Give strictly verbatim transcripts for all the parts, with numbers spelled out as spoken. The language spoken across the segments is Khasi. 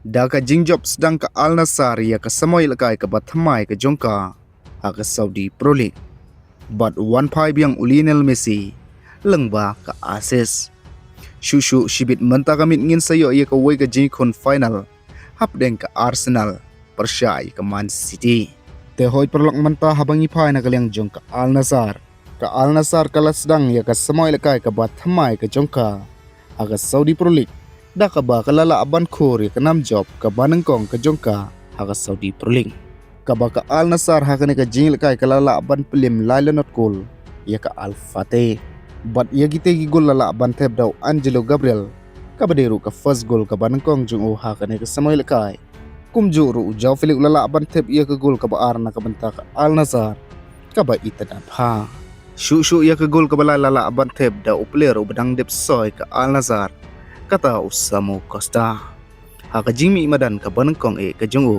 Da ka jingjop sdang ka Al Nassr ïa ka samoi lehkai kaba thymmai ka jong ka ha ka Saudi Pro League. Bad wan phai biang u Lionel Messi lyngba ka assist. Shuh shuh shibit mynta ka miet ngin sa ïoh ïa kawei ka jingïakhun final hapdeng ka Arsenal pyrshah ïa ka Man City. Te hooid paralok, mynta haba ngi phai na ka liang jong ka Al Nassr, ka Al Nassr ka la sdang ïa ka samoi lehkai kaba thymmai ka jong ka ha ka Saudi Pro League, da kaba ka la lah ban khur ïa ka nam jop kaba nyngkong ka jong ka ha ka Saudi Pro League. Kaba ka Al Nassr ha kane ka jinglehkai ka la lah ban pynlem lai lanot gol ïa ka Al Fateh. Bad ïa kitei ki gol la lah ban thep da u Angelo Gabriel, kaba dei ruh ka first gol kaba nyngkong jong u ha kane ka samoi lehkai. Kumjuh ruh u Joao Felix u la lah ban thep ïa ka gol kaba ar na ka bynta ka Al Nassr, kaba itynnad bha. Shuh shuh ïa ka gol kaba lai la lah ban thep da u player uba dang dep soi ka Al Nassr, kata u Samu Costa, ha ka jingmih madan kaba nyngkong eh ka jong u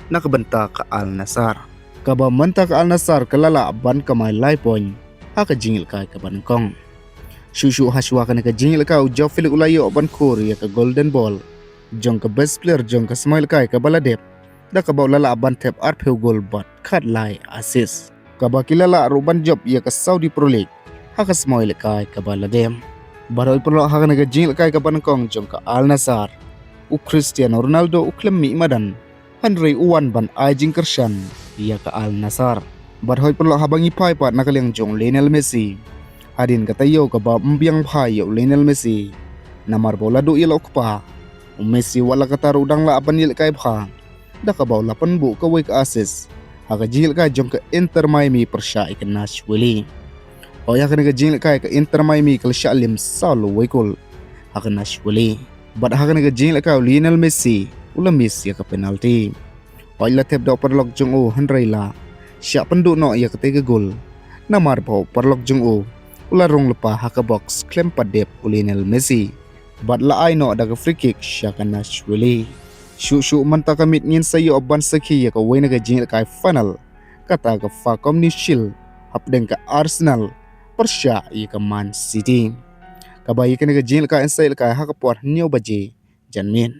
na ka bynta ka Al Nassr. Kaba mynta ka Al Nassr ka la lah ban kamai lai point ha ka jinglehkai kaba nyngkong. Shuh shuh hashwa kane ka jinglehkai u Joao Felix u la ïoh ban khur ïa ka Golden Ball jong ka best player jong ka samoi lehkai kaba la dep, da kaba u la lah ban thep arphew gol bad khatlai assist, kaba ki la lah ruh ban jop ïa ka Saudi Pro League ha ka samoi lehkai kaba la dep. Bad hooid paralok, ha kane ka jinglehkai kaba nyngkong jong ka Al Nassr, u Cristiano Ronaldo u khlem mih madan, hynrei u wan ban ai jingkyrshan ïa ka Al Nassr. Bad hooid paralok, haba ngi phai pat na ka liang jong u Lionel Messi, hadien ka taïew kaba ym biang bha ïa u Lionel Messi, namar ba u la duh ïa la u kpa, u Messi wat la katta ruh u dang lah ban ïalehkai bha, da kaba u la pynbuh kawei ka assist ha ka jinglehkai jong ka Inter Miami pyrshah ïa ka Nashville. Hooid, ha kane ka jinglehkai ka Inter Miami ka la shah lem saw lawei gol ha ka Nashville. Bad ha kane ka jinglehkai u Lionel Messi u la miss ïa ka penalty. Hooid, la thep da u paralok jong u, hynrei la shah pynduh noh ïa katei ka gol, namar ba u paralok jong u u la rung lypa ha ka box khlem pat dep u Lionel Messi, bad la ai noh da ka free kick sha ka Nashville. Shuh shuh mynta ka miet ngin sa ïoh ban sakhi ïa kawei na ka jinglehkai final, kata ka Fa Community Shield hapdeng ka Arsenal pyrshah ïa ka Man City, kaba ïa kane ka jinglehkai yn sa ïalehkai ha ka por hynñiew baje janmiet.